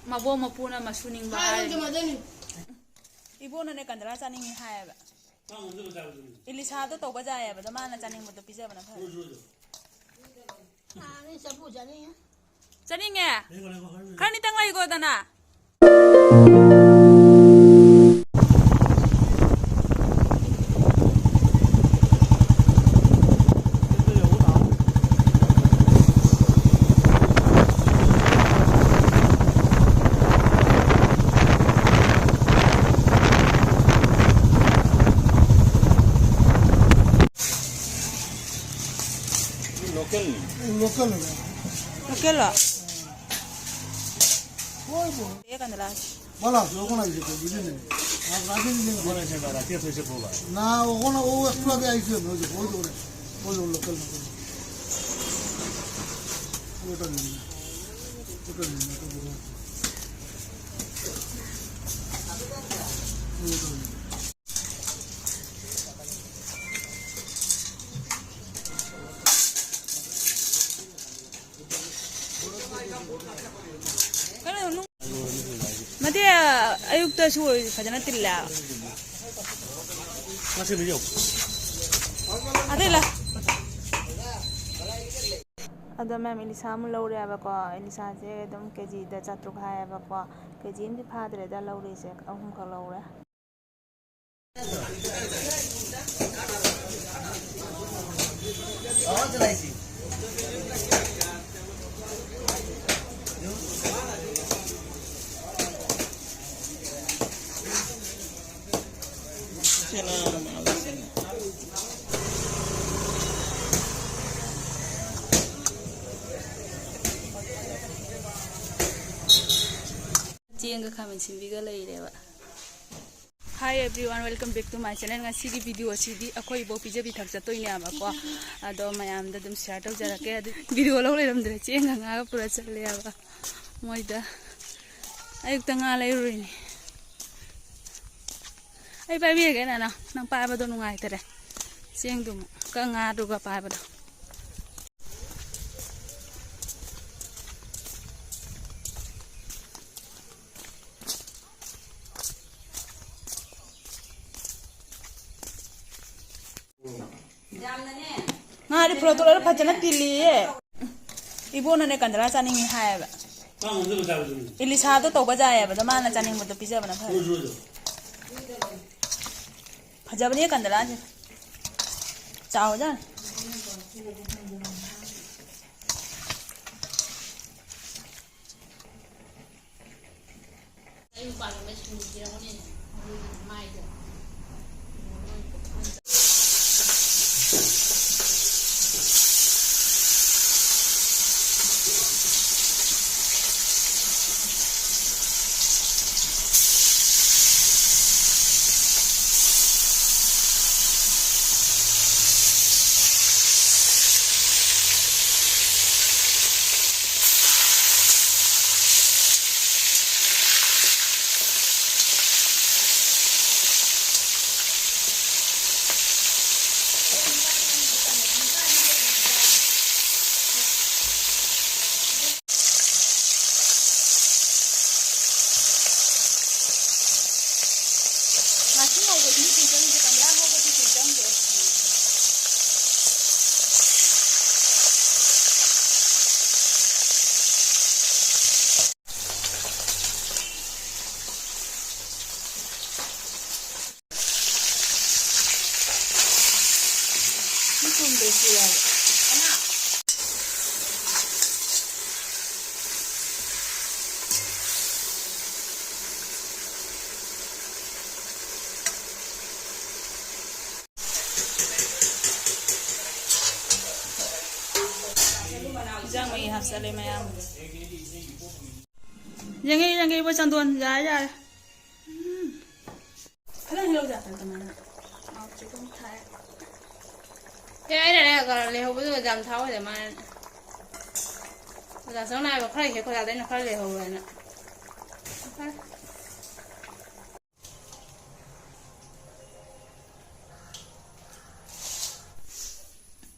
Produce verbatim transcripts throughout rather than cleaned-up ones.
ꯃꯕꯣꯛ ꯃꯄꯨꯅ ꯃꯁꯨ ꯅꯤꯡꯕ ꯍꯥꯏ꯫ ꯏꯕꯣꯛꯅꯅꯦ ꯀꯟꯗ꯭ꯔꯥ ꯆꯥꯅꯤꯡꯉꯤ ꯍꯥꯏꯌꯦꯕ꯫ ꯏꯂꯤꯁꯥꯗꯣ ꯇꯧꯕ ꯌꯥꯏꯌꯦꯕ, ꯑꯗꯣ ꯃꯥꯅ ꯆꯥꯅꯤꯡꯕꯗꯣ ꯄꯤꯖꯕꯅ ꯐꯔꯦ꯫ ꯆꯥꯅꯤꯡꯉꯦ? ꯈꯔꯅꯤꯇꯪ ꯂꯩꯒꯣꯗꯅ꯫ লোকাল। লোকাল। লোকাল। এখানে লাস্ট। বলা, ওখানে আছে তো, বুঝলি? আর রাখেনি, নেই। ওখানে আছে না, রাতে তো এসে বলা। না, ওখানে ও একটু আগে আইসে, ওই যে, ওই যে, ওই যে লোকাল লোকাল। ওটা নিন না। ওটা নিন না, ওটা বড় আছে। ওটা নিন। ꯅꯠꯇꯦ, ꯑꯌꯨꯛꯇꯁꯨ ꯐꯖꯅ ꯇꯤꯜꯂꯦ꯫ ꯑꯗꯩ ꯂꯥ-, ꯑꯗꯣ ꯃꯦꯝ, ꯏꯂꯤꯁꯥ ꯑꯃ ꯂꯧꯔꯦꯕꯀꯣ꯫ ꯏꯂꯤꯁꯥꯁꯦ ꯑꯗꯨꯝ ꯀꯦꯖꯤꯗ ꯆꯥꯇ꯭ꯔꯨꯛ ꯍꯥꯏꯌꯦꯕꯀꯣ꯫ ꯀꯦꯖꯤ ꯑꯃꯗꯤ ꯐꯥꯗ꯭ꯔꯦꯗ ꯂꯧꯔꯤꯁꯦ, ꯑꯍꯨꯝꯈꯛ ꯂꯧꯔꯦ꯫ ꯆꯦꯡꯒ ꯈꯥꯃꯦꯟ ꯁꯤꯟꯕꯤꯒ ꯂꯩꯔꯦꯕ꯫ Hi everyone, welcome back to my channel꯫ ꯉꯁꯤꯒꯤ video ꯑꯁꯤꯗꯤ ꯑꯩꯈꯣꯏ ꯏꯕꯣꯛ ꯄꯤꯖꯕꯤ ꯊꯛ ꯆꯠꯇꯣꯏꯅꯦꯕꯀꯣ꯫ ꯑꯗꯣ ꯃꯌꯥꯝꯗ ꯑꯗꯨꯝ share ꯇꯧꯖꯔꯛꯀꯦ꯫ ꯑꯗꯨ video ꯂꯧ ꯂꯩꯔꯝꯗ꯭ꯔꯦ, ꯆꯦꯡꯒ ꯉꯥꯒ ꯄꯨꯔ ꯆꯠꯂꯦꯕ ꯃꯣꯏꯗ꯫ ꯑꯌꯨꯛꯇ ꯉꯥ ꯂꯩꯔꯨꯔꯤꯅꯤ꯫ ꯑꯩ ꯄꯥꯏꯕꯤꯔꯒꯦ ꯅꯅꯥꯎ, ꯅꯪ ꯄꯥꯏꯕꯗꯣ ꯅꯨꯡꯉꯥꯏꯇꯔꯦ꯫ ꯆꯦꯡꯗꯨꯃꯨꯛ ꯀ ꯉꯥꯗꯨꯒ ꯄꯥꯏꯕꯗꯣ꯫ ꯃꯥꯗꯤ ꯄꯨꯔꯛꯇꯣ ꯂꯣꯏꯅ ꯐꯖꯅ ꯇꯤꯜꯂꯤꯌꯦ꯫ ꯏꯕꯣꯛꯅꯅꯦ ꯀꯟꯗꯂꯥ ꯆꯥꯅꯤꯡꯉꯤ ꯍꯥꯏꯌꯦꯕ꯫ ꯏꯂꯤꯁꯥꯗꯣ ꯇꯧꯕ ꯌꯥꯏꯌꯦꯕ, ꯑꯗꯣ ꯃꯥꯅ ꯆꯥꯅꯤꯡꯕꯗꯣ ꯄꯤꯖꯕꯅ ꯐꯔꯦ꯫ ꯐꯖꯕꯅꯦ ꯀꯟꯗꯂꯥꯁꯦ꯫ ꯆꯥꯎꯔꯖꯥꯠꯅꯤ꯫ ꯑꯩ ꯃꯄꯥꯟ ꯂꯝꯗ ꯁꯤꯡꯖꯨ ꯄꯤꯔꯛꯄꯅꯦ꯫ ꯑꯗꯨꯒꯤ ꯃꯥꯏꯗꯣ꯫ ꯉꯥꯁꯤ ꯉꯧꯕꯗꯤ ꯀꯨꯏ ꯆꯪꯗꯦ, ꯀꯪꯂꯥ ꯉꯧꯕꯗꯤ ꯀꯨꯏ ꯆꯪꯗꯦ꯫ ꯁꯤ ꯊꯨꯝꯗꯣ ꯁꯤꯔꯕ? ꯏꯟꯖꯥꯡ ꯃꯍꯤ ꯍꯥꯞꯆꯜꯂꯦ ꯃꯌꯥꯝ꯫ ꯌꯦꯡꯉꯦ, ꯌꯦꯡꯉꯦ, ꯏꯕꯣ ꯆꯟꯗꯣꯟ, ꯌꯥꯔꯦ, ꯌꯥꯔꯦ꯫ ꯎꯝ꯫ ꯈꯔ ꯍꯦꯛ ꯂꯧꯖꯥꯠꯇ ꯑꯗꯨꯃꯥꯏꯅ꯫ ꯍꯥꯎꯇ꯭ꯔꯤꯒꯨꯝ ꯊꯥꯏ꯫ ꯑꯦ, ꯑꯩꯅꯅꯦ, ꯀꯩꯅꯣ, ꯂꯩꯍꯧꯕꯗꯣ ꯌꯥꯝ ꯊꯥꯎ ꯑꯣꯏꯗ ꯃꯥꯅ꯫ ꯑꯣꯖꯥ ꯆꯪꯅ ꯍꯥꯏꯕ ꯈꯔ ꯍꯦꯛꯈꯣ ꯌꯥꯗ, ꯑꯩꯅ ꯈꯔ ꯂꯩꯍꯧꯋꯦꯅ꯫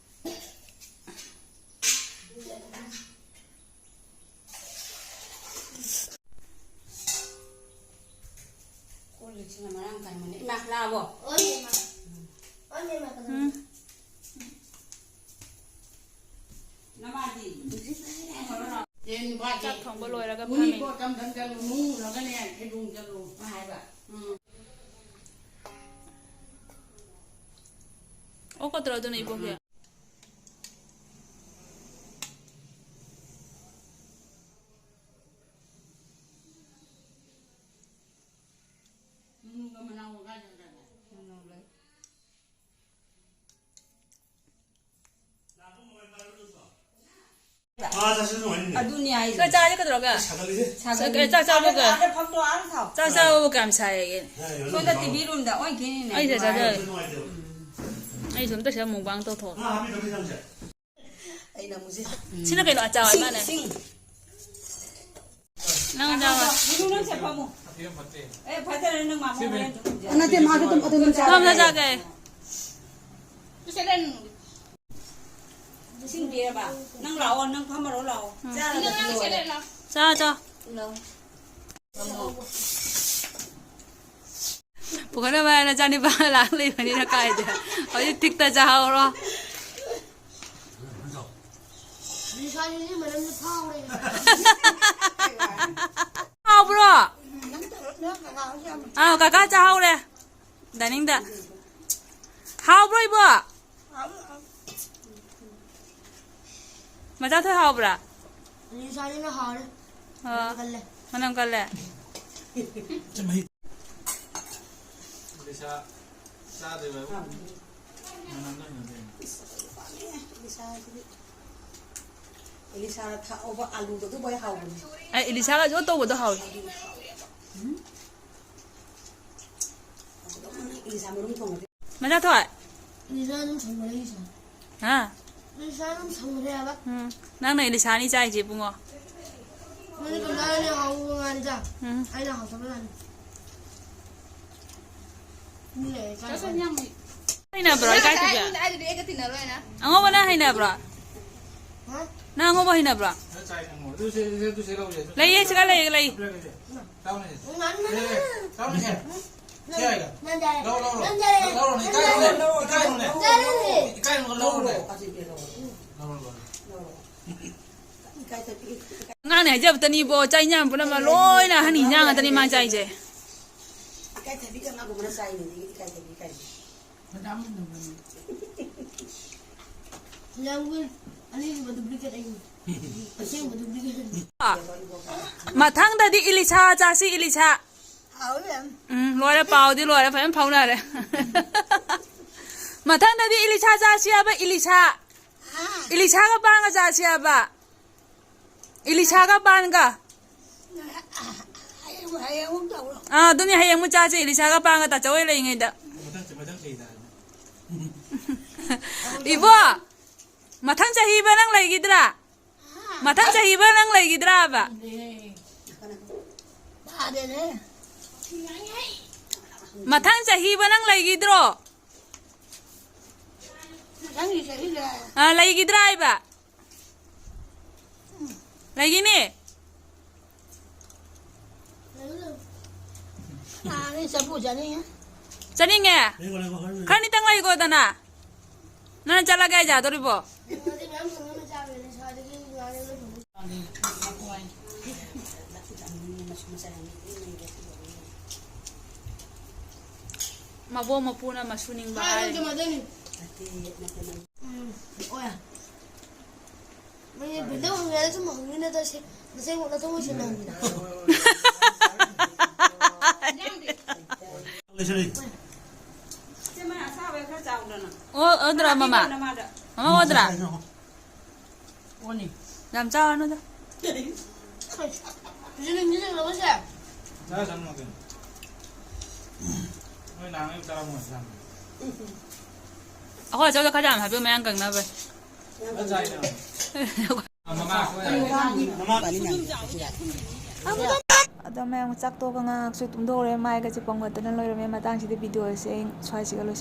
ꯀꯣꯜ ꯂꯤꯛꯁꯤꯅ ꯃꯔꯥꯡ ꯀꯥꯏꯃꯟꯂꯦ꯫ ꯏꯃꯥ, ꯂꯥꯛꯑꯕꯣ? ꯎꯝ꯫ ꯆꯥꯛ ꯊꯣꯡꯕ ꯂꯣꯏꯔꯒ ꯐꯝꯃꯤ꯫ ꯃꯨꯅꯤꯀꯣ ꯇꯝ ꯇꯝ ꯆꯠꯂꯨ, ꯃꯨꯔꯒꯅꯦ ꯊꯩꯕꯣꯡ ꯆꯠꯂꯨ ꯍꯥꯏꯕ꯫ ꯎꯝ꯫ ꯑꯣꯛꯀꯗ꯭ꯔꯣ ꯑꯗꯨꯅ ꯏꯕꯣꯛꯀꯤ? ꯃꯅꯨꯡꯒ ꯃꯅꯥꯎꯒ ꯀꯥꯏ ꯆꯠꯈ꯭ꯔꯒꯦ? ꯑꯗꯨꯅꯤ ꯍꯥꯏꯁꯦ꯫ ꯈꯔ ꯆꯥꯔꯗꯤ ꯀꯩꯗꯧꯔꯒꯦ? ꯁꯥꯒꯠꯂꯤꯁꯦ꯫ ꯁꯥꯒꯠꯂꯤ꯫ ꯆꯥꯛ ꯆꯥꯕꯒ꯫ ꯑꯥꯗ ꯐꯝꯗꯣ ꯑꯥꯗ ꯊꯥꯎ꯫ ꯆꯥꯛ ꯆꯥꯕꯕꯨ ꯀꯌꯥꯝ ꯁꯥꯏꯌꯦꯒꯦ? ꯁꯣꯝꯗ ꯇꯤ ꯚꯤ ꯔꯨꯝꯗ ꯑꯣꯏ ꯈꯤꯅꯤꯅꯦ꯫ ꯑꯩ ꯁꯤꯗ ꯆꯥꯖꯔꯦ꯫ ꯑꯩꯁꯨ ꯑꯝꯇ ꯁꯤꯗ ꯃꯨꯛꯕꯥꯡ ꯇꯧꯊꯣꯛꯑꯣ꯫ ꯉꯥ ꯍꯥꯞꯄꯤꯗꯣ ꯀꯩ ꯆꯥꯡꯁꯦ? ꯑꯩꯅ ꯑꯃꯨꯛꯁꯦ꯫ ꯁꯤꯅ ꯀꯩꯅꯣ ꯑꯆꯥꯔ ꯁꯤꯡ, ꯃꯥꯅꯦ? ꯁꯤꯡ꯫ ꯅꯪ ꯆꯥꯔꯣ꯫ ꯃꯤꯅꯨ ꯅꯪ ꯁꯦ ꯐꯝꯃꯣ꯫ ꯑꯦ, ꯐꯖꯔꯦ, ꯅꯪ ꯃꯥꯃꯣ ꯍꯣꯔꯦꯟ ꯑꯗꯨꯝ ꯄꯤꯖꯔꯦ꯫ ꯅꯠꯇꯦ, ꯃꯥꯗꯤ ꯑꯗꯨꯝ, ꯑꯗꯨꯝ ꯆꯥ-, ꯀꯔꯝꯅ ꯆꯥꯒꯦ? ꯏꯁꯤꯡ ꯄꯤꯔꯕ? ꯅꯪ ꯂꯥꯛꯑꯣ, ꯅꯪ ꯐꯝꯃꯔꯣ ꯂꯥꯛꯑꯣ꯫ ꯆꯥꯔꯒ ꯂꯣꯏꯔꯦ꯫ ꯆꯥ, ꯆꯥ꯫ ꯂꯥꯛꯑꯣ꯫ ꯄꯨꯈꯠꯅꯕ ꯍꯥꯏꯅ ꯆꯥꯅꯤꯄꯥ ꯂꯥꯛ ꯂꯩꯕꯅꯤꯅ ꯀꯥꯏꯗꯦ꯫ ꯍꯧꯖꯤꯛ ꯊꯤꯛꯇ ꯆꯥꯍꯧꯔꯣ꯫ ꯅꯤꯁꯥꯒꯤ ꯃꯅꯝꯁꯦ ꯐꯥꯎꯔꯦ꯫ ꯍꯥꯎꯕ꯭ꯔꯣ? ꯑꯥ, ꯀꯀꯥ ꯆꯥꯍꯧꯔꯦ ꯗꯥꯏꯅꯤꯡꯗ꯫ ꯍꯥꯎꯕ꯭ꯔꯣ, ꯏꯕꯣ? ꯃꯆꯥ ꯊꯣꯏ ꯍꯥꯎꯕ꯭ꯔꯥ? ꯅꯤꯁꯥꯒꯤꯅ ꯍꯥꯎꯔꯦ꯫ ꯑꯥ, ꯃꯅꯝ ꯀꯜꯂꯦ꯫ ꯃꯅꯝ ꯀꯜꯂꯦ꯫ ꯂꯤꯁꯥ ꯆꯥꯗꯣꯏꯕ꯫ ꯃꯅꯝꯗꯣ ꯍꯩꯅꯗꯦ꯫ ꯏꯁ, ꯑꯗꯨ ꯄꯥꯝꯃꯦ, ꯏꯂꯤꯁꯥꯁꯤꯗꯤ꯫ ꯏꯂꯤꯁꯥ ꯊꯥꯛꯑꯣꯕ, ꯑꯂꯨꯒ ꯑꯗꯨꯕꯨ ꯑꯩ ꯍꯥꯎꯕꯅꯦ꯫ ꯑꯩ ꯏꯂꯤꯁꯥꯒ ꯖꯣꯠ ꯇꯧꯕꯗꯣ ꯍꯥꯎꯋꯤ꯫ ꯎꯝ꯫ ꯏꯂꯤꯁꯥ ꯃꯔꯨꯝ ꯊꯣꯡꯕꯗꯤ꯫ ꯃꯆꯥ ꯊꯣꯏ꯫ ꯏꯂꯤꯁꯥ ꯑꯗꯨꯝ ꯊꯣꯡꯕꯅꯦ, ꯏꯂꯤꯁꯥ꯫ ꯍꯥ? ꯏꯂꯤꯁꯥ ꯑꯗꯨꯝ ꯊꯣꯡꯕꯅꯦ ꯍꯥꯏꯕ꯫ ꯎꯝ꯫ ꯅꯪꯅ ꯏꯂꯤꯁꯥꯅꯤ ꯆꯥꯏꯁꯦ, ꯏꯕꯨꯡꯉꯣ꯫ ꯅꯪꯗꯤ ꯀꯅꯥꯅ ꯍꯥꯎꯕ ꯉꯥꯅꯤꯗ? ꯎꯝ꯫ ꯑꯩꯅ ꯍꯥꯎꯇꯕ ꯉꯥꯅꯤ꯫ ꯃꯤ ꯂꯩꯔꯦ ꯆꯥꯅꯕ꯫ ꯍꯩꯅꯕ꯭ꯔꯣ, ꯏꯀꯥꯏ ꯊꯤꯕꯤ? ꯑꯩꯗꯤ ꯑꯩꯒ ꯇꯤꯟꯅꯔꯣꯏꯅ꯫ ꯑꯉꯧꯕ ꯅꯪ ꯍꯩꯅꯕ꯭ꯔꯣ? ꯍꯥ? ꯅꯪ ꯑꯉꯧꯕ ꯍꯩꯅꯕ꯭ꯔꯣ? ꯂꯩꯌꯦ, ꯁꯤꯒ ꯂꯩꯌꯦ, ꯂꯩ꯫ ꯅꯪ ꯆꯥꯔꯦ꯫ ꯅꯪ ꯆꯥꯔꯦ꯫ ꯅꯪ ꯆꯥꯔꯦ꯫ ꯅꯪ ꯆꯥꯔꯦ꯫ ꯅꯪ ꯆꯥꯔꯦ꯫ ꯅꯪ ꯆꯥꯔꯦ꯫ ꯂꯧꯔꯣ꯫ ꯂꯧꯔꯣ꯫ ꯂꯧꯔꯣ꯫ ꯂꯧꯔꯣ꯫ ꯑꯉꯥꯡꯅꯦ ꯍꯥꯏꯖꯕꯇꯅꯤꯕꯣ, ꯆꯥꯛ ꯏꯟꯖꯥꯡ ꯄꯨꯝꯅꯃꯛ ꯂꯣꯏꯅ ꯑꯍꯟ ꯏꯟꯖꯥꯡ ꯉꯥꯛꯇꯅꯤ ꯃꯥ ꯆꯥꯏꯁꯦ꯫ ꯏꯀꯥꯏꯊꯕꯤ ꯀꯅꯥꯒꯨꯝꯕꯅ ꯆꯥꯏꯅꯦ, ꯏꯀꯥꯏꯊꯕꯤ ꯀꯥꯏꯁꯦ꯫ ꯌꯥꯝꯒꯨꯟ, ꯑꯅꯤꯁꯤꯕ duplicate ꯑꯩꯅꯤ꯫ ꯑꯁꯦꯡꯕ duplicate ꯑꯩꯅꯤ꯫ ꯃꯊꯪꯗꯗꯤ ꯏꯂꯤꯁꯥ ꯆꯥꯁꯤ, ꯏꯂꯤꯁꯥ꯫ ꯍꯥꯎꯋꯤ ꯃꯦꯝ꯫ ꯎꯝ, ꯂꯣꯏꯔꯦ, ꯄꯥꯎꯗꯤ ꯂꯣꯏꯔꯦ, ꯐꯖꯅ ꯐꯥꯎꯅꯔꯦ꯫ ꯃꯊꯪꯗꯗꯤ ꯏꯂꯤꯁꯥ ꯆꯥꯁꯤ ꯍꯥꯏꯕ, ꯏꯂꯤꯁꯥ꯫ ꯍꯥ? ꯏꯂꯤꯁꯥꯒ ꯄꯥꯟꯒ ꯆꯥꯁꯤ ꯍꯥꯏꯕ꯫ ꯏꯂꯤꯁꯥꯒ ꯄꯥꯟꯒ꯫ ꯍꯌꯦꯡ, ꯍꯌꯦꯡ ꯑꯃꯨꯛ ꯇꯧꯔꯣ꯫ ꯑꯥ, ꯑꯗꯨꯅꯤ, ꯍꯌꯦꯡ ꯑꯃꯨꯛ ꯆꯥꯁꯤ, ꯏꯂꯤꯁꯥꯒ ꯄꯥꯟꯒ ꯇꯥꯆꯧ ꯍꯣꯏ ꯂꯩꯔꯤꯉꯩꯗ꯫ ꯃꯊꯪ, ꯃꯊꯪ ꯆꯍꯤꯗ ꯍꯥꯏꯕꯅꯤ꯫ ꯏꯕꯣ, ꯃꯊꯪ ꯆꯍꯤꯕ ꯅꯪ ꯂꯩꯈꯤꯗ꯭ꯔꯥ? ꯃꯊꯪ ꯆꯍꯤꯕ ꯅꯪ ꯂꯩꯈꯤꯗ꯭ꯔꯥꯕ? ꯇꯥꯗꯦꯅꯦ꯫ ꯃꯊꯪ ꯆꯍꯤꯕ ꯅꯪ ꯂꯩꯈꯤꯗ꯭ꯔꯣ? ꯃꯊꯪꯒꯤ ꯆꯍꯤꯗ꯫ ꯑꯥ, ꯂꯩꯈꯤꯗ꯭ꯔꯥ ꯍꯥꯏꯕ? ꯂꯩꯈꯤꯅꯤ꯫ ꯂꯩꯌꯨ, ꯂꯩꯌꯨ꯫ ꯑꯥ, ꯑꯩ ꯆꯐꯨ ꯆꯥꯅꯤꯡꯉꯦ꯫ ꯆꯥꯅꯤꯡꯉꯦ? ꯂꯩꯒꯣ, ꯂꯩꯒꯣ, ꯈꯔ ꯂꯩꯒꯣ꯫ ꯈꯔꯅꯤꯇꯪ ꯂꯩꯒꯣꯗꯅ꯫ ꯅꯪ ꯆꯠꯂꯒꯦ ꯍꯥꯏꯁꯦ ꯌꯥꯗꯣꯔꯤꯕꯣ? ꯂꯩꯒꯣꯗꯤ ꯃꯌꯥꯝ ꯊꯣꯡꯉꯒ ꯆꯥꯕꯅꯦ, ꯁ꯭ꯋꯥꯏꯗꯒꯤ ꯉꯥꯏꯔꯒ ꯊꯣꯡꯉꯦ꯫ ꯃꯕꯣꯛ ꯃꯄꯨꯅ ꯃꯁꯨ ꯅꯤꯡꯕ ꯍꯥꯏ꯫ ꯍꯥꯏ꯫ ꯎꯝ, ꯑꯣꯏ꯫ ꯃꯣꯏꯅ ꯕꯤꯜꯗꯤꯡ ꯍꯪꯉꯦꯅ ꯁꯨꯝ ꯍꯪꯉꯤꯅꯗ ꯁꯤ ꯃꯁꯦꯡ ꯃꯨꯛ ꯂꯧꯊꯣꯛ ꯂꯣꯏꯁꯤꯟꯅꯕꯅꯤꯗ꯫ ꯂꯩꯁꯜꯂꯤ꯫ ꯑꯣ, ꯑꯣꯗ꯭ꯔꯥ ꯃꯃꯥ? ꯃꯃꯥ ꯑꯣꯗ꯭ꯔꯥ? ꯑꯣꯅꯤ꯫ ꯌꯥꯝ ꯆꯥꯔꯅꯨꯗ꯫ ꯍꯧꯖꯤꯛ ꯅꯤꯡꯁꯤꯡꯉꯛꯑꯕꯣ ꯁꯦ? ꯆꯥꯔ ꯆꯥꯅꯨ ꯀꯩꯅꯣ꯫ ꯅꯣꯏ ꯅꯍꯥꯟꯉꯩ ꯆꯥꯔꯝꯃꯣꯏ ꯆꯥꯔꯝꯃꯣꯏ꯫ ꯑꯩꯈꯣꯏ ꯑꯆꯧꯗ ꯈꯔ ꯌꯥꯝ ꯍꯥꯞꯄꯤꯌꯨ, ꯃꯌꯥꯡ ꯀꯪꯅꯕ꯫ ꯐꯖꯅ ꯆꯥꯏꯅ꯫ ꯃꯃꯥ꯫ ꯑꯗꯣ ꯃꯌꯥꯝ ꯆꯥꯛ ꯇꯣꯛꯑꯒ ꯉꯥꯏꯍꯥꯛꯁꯨ ꯇꯨꯝꯊꯣꯛꯎꯔꯦ, ꯃꯥꯏꯒꯁꯦ ꯄꯣꯝꯈꯠꯇꯅ ꯂꯣꯏꯔꯝꯃꯦ꯫ ꯃꯇꯥꯡꯁꯤꯗ video ꯁꯦ ꯑꯩ ꯁ꯭ꯋꯥꯏꯁꯤꯒ ꯂꯣꯏꯁꯤꯜꯂꯦ꯫